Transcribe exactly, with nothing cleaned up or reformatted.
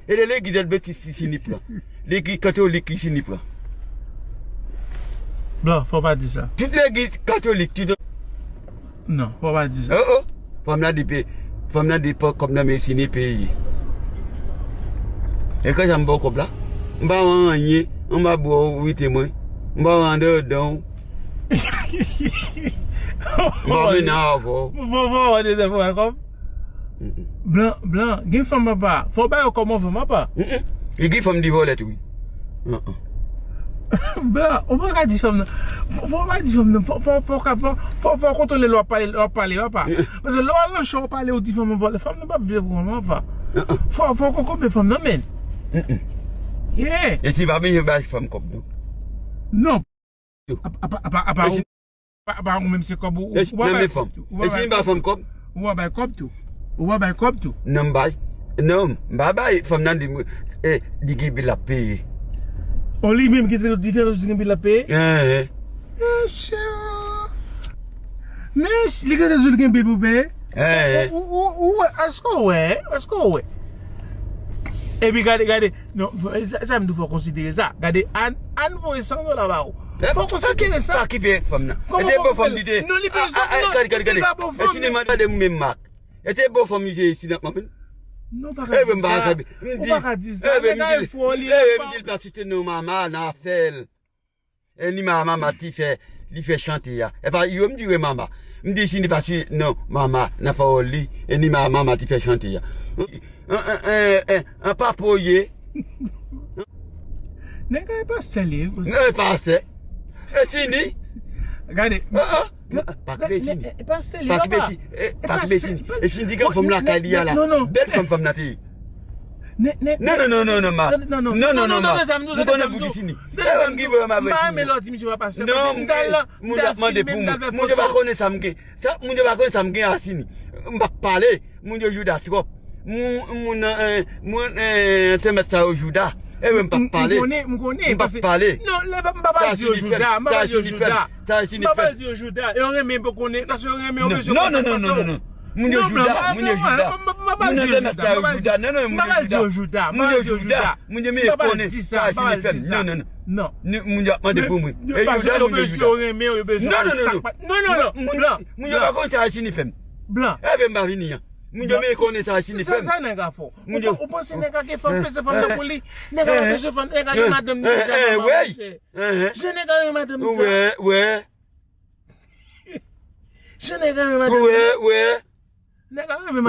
E de legliz advantis ki fini pran. Legliz katolik ki fini pran. Blan, fò pa di sa. Tout legliz katolik, tout. Non, fò pa di sa. Oh, oh. Fanm nan di pe, fanm nan di pa kòb nan men fini peye. E kè sa m ba w kòb la? M pa wè anyen, m pa bò ou wite mwen. M pa wè andan dan ou. M pa mennen avè w. Fò, fò, fò, de zè fò, kòb. Blan, blan, gen fanm papa. Fò ba yo kòb anvan papa. Li gen fanm di vòlè tou wi. Blan, ou pa ka di fanm nan. Fò, fò pa di fanm nan. Fò, fò, fò, fò, fò, fò kontwole lè w ap pale, lè w ap pale, papa. Paske lè w al nan cho w pale, ou di fanm nan vòlè. Fanm nan p ap vle pran non, papa. Fò, fò kokobe fanm nan, men. Yeah. E si pa bezwen bay fanm kòb non. Non. Apa, apa, apa, apa, apa, apa, ou menm se kòb ou, ou, ou pa bay kòb tou. Ou pa bay kòb tou. Ou pa bay kòb tou. Ou pa bay kòb tou. Non, m bay. Non, m pa bay. Fanm nan di mwen, eh, li gen bil l ap peye. O, li menm ki te, li te di gen bil l ap peye? Eh, eh. Mesye. Men, li te di gen bil pou peye? Eh, eh. Ou, ou, ou, ou wè, èske ou wè? Èske ou wè? Epi gade, gade. Non, sa, sa m di w fò w konsidere sa. Gade, Ann, Ann voye san dola ba ou. Fò w konsidere sa. Pa kipe fanm nan. Kòman fò w kipe l? Non, li bezwen, non, li pa bon fanm. E sinema tande m menm mak. E te bon fanm li te ye sinema menm. Non, pa ka di sa. Ou pa ka di sa. Nèg la e fò, li e fò. M di l pa site non mama nan afè l. E ni mama mama li fè, li fè chante a. E pa yo m di re mama. M di si ni pa site non mama nan pawòl li. E ni mama mama li fè chante a. An, an, an, an, an papo ye. Nèg la e pastè li ye. Non, e pastè. E si ni. Gade. An, an. Pa kipe Sini. Pa kipe Sini. Pa kipe Sini. E Sini di gen fanm lakay li a la. Bèl fanm fanm nan te ye. Non, non, non, non, non, ma. Non, non, non, non, non. M konnen pou ki Sini. E wè m ki bò m ap Sini. Non, moun yo ap mande pou mwen. Moun yo pa konnen sa m gen. Sa, moun yo pa konnen sa m gen a Sini. M p ap pale. Moun yo jouda twòp. Moun, moun, eh, moun, eh, entèmèt sa yo jouda. E wè m p ap pale. M konnen, m konnen. M p ap pale. Non, lè m pa pale di yo jouda, m pa pale di yo jouda. Sa Sini fè. M pa pale di yo jouda. Yo renmen pou konnen, paske yo renmen yo bezwen konnen sa k pase yo. Non, non, non, non, non. Moun yo jouda, moun yo jouda. Moun entèmèt sa yo jouda. Non, non, moun yo jouda. Moun yo jouda. Moun yo mèt konnen sa Sini fè. Non, non, non. Non. Moun yo ap mande pou mwen. E jouda, moun yo jouda. Yo renmen, yo bezwen konnen sa k pase. Non, non, non, non. Moun yo pa konnen sa Sini fè. Blan. E ben m pa vini an. Moun yo mèt konnen sa Sini fè. Sa nèg a fè. Ou panse nèg a gen fanm peze fanm nan pou li? Nèg a pa bezwen fanm, nèg a gen madanm li deja. Jan nèg a renmen madanm li sa. Jan nèg a renmen madanm li. Nèg a renmen madanm.